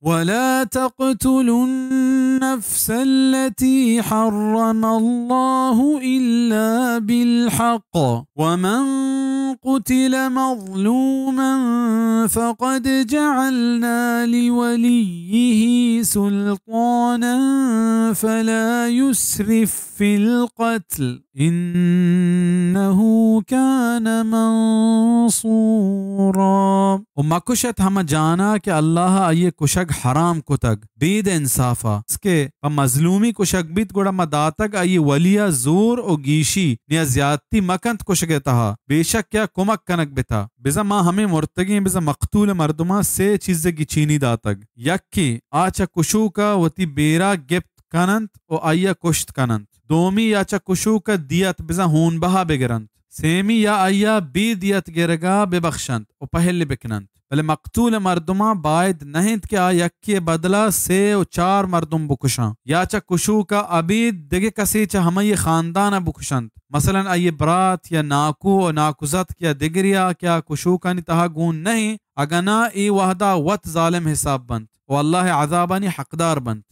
ولا تقتلوا النفس التي حرم الله إلا بالحق ومن قتل مظلوما فقد جعلنا لوليه سلطانا فلا يسرف في القتل إنه كان منصورا۔ و مکشت ہما جانا کہ اللہ آئیے کشگ حرام کتگ، بید انصافا۔ کہ پہ مظلومی کشگ بیت، گڑا ما داتگ آئی ولیا زور و گیشی، نیا زیادتی مکنت کشگ تہا، بے شک یا کمک کنگ بتا۔ بزاں ما ہمے مرتگیں، بزاں مقتول مردماں سے چیزے گچینی داتگ۔ یکے آ چہ کشوکا وتی بیرا گپت کننت و آئیا کشت کننت۔ دومی یا چہ کشوکا دیت بزاں ہون بہا بگرنت۔ سیمی یا آئیا بے دیت گرگا ببخشنت و پہل بکننت۔ بلے مقتول مردماں باید نہ انت کہ آ یکے بدلا سے و چار مردم بکشاں یا چہ کشوکا ابید دگہ کسے چہ ہمائی خاندانا بکشنت۔ مثلاً آئی برات یا ناکو و ناکوزتک یا دگریا کہ آ کشوکانی تہا گون نہ انت، اگاں ناں اے وہدا وت ظالم حساب بنت و اللہ عذابانی حقدار بنت۔